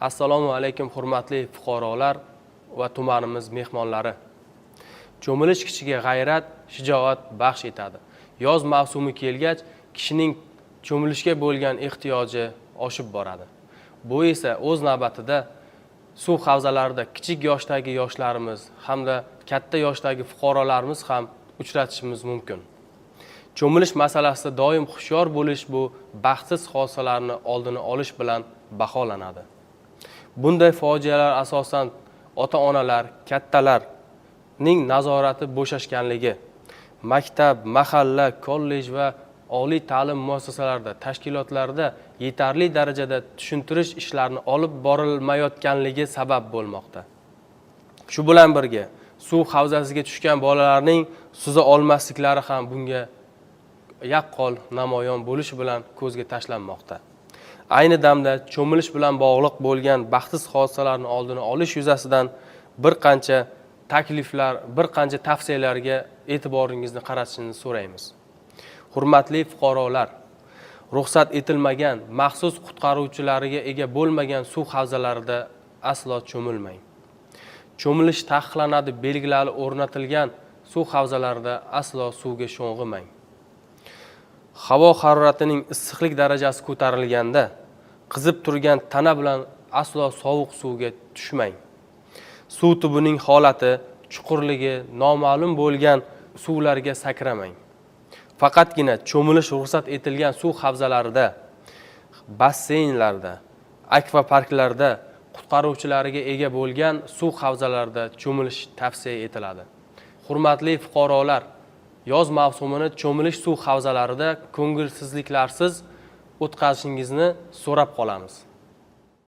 Assalomu alaykum, hurmatli fuqarolar va tumanimiz mehmonlari. Cho'milish kishiga g'ayrat, shijoat baxsh etadi. Yoz mavsumi kelgach, kishining cho'milishga bo'lgan ehtiyoji oshib boradi. Bu esa o'z navbatida suv havzalarida kichik yoshdagi yoshlarimiz hamda katta yoshdagi fuqarolarimiz ham uchratishimiz mumkin. Cho'milish masalasida doim hushyor bo'lish bu baxtsiz hodisalarni oldini olish bilan baholanadi. Bunday fojialar asosan ota-onalar, kattalarning nazorati bo'shashganligi, maktab, mahalla, kollej va oliy ta'lim muassasalarida, tashkilotlarda yetarli darajada tushuntirish ishlarini olib borilmayotganligi sabab bo'lmoqda. Shu bilan birga suv havzasiga tushgan bolalarning suza olmasliklari ham bunga yaqqol namoyon bo'lishi bilan ko'zga tashlanmoqda. Ayni damda cho'milish bilan bog'liq bo'lgan baxtsiz hodisalarni oldini olish yuzasidan bir qancha takliflar, bir qancha tavsiyalarga e'tiboringizni qaratishini so'raymiz. Hurmatli fuqarolar, ruxsat etilmagan, maxsus qutqaruvchilariga ega bo'lmagan suv havzalarida aslo cho'milmang. Cho'milish taqiqlanadi belgilari o'rnatilgan suv havzalarida aslo suvga sho'ng'imang. Havo haroratining issiqlik darajasi ko'tarilganda qizib turgan tana bilan aslo sovuq suvga tushmang. Suv tubining holati, chuqurligi noma'lum bo'lgan suvlarga sakramang. Faqatgina cho'milish ruxsat etilgan suv havzalarida, basseynlarda, akvaparklarda, qutqaruvchilariga ega bo'lgan suv havzalarida cho'milish tavsiya etiladi. Hurmatli fuqarolar, yoz mavsumini cho'milish suv havzalarida ko'ngilsizliklarsiz o'tkazishingizni so'rab qolamiz.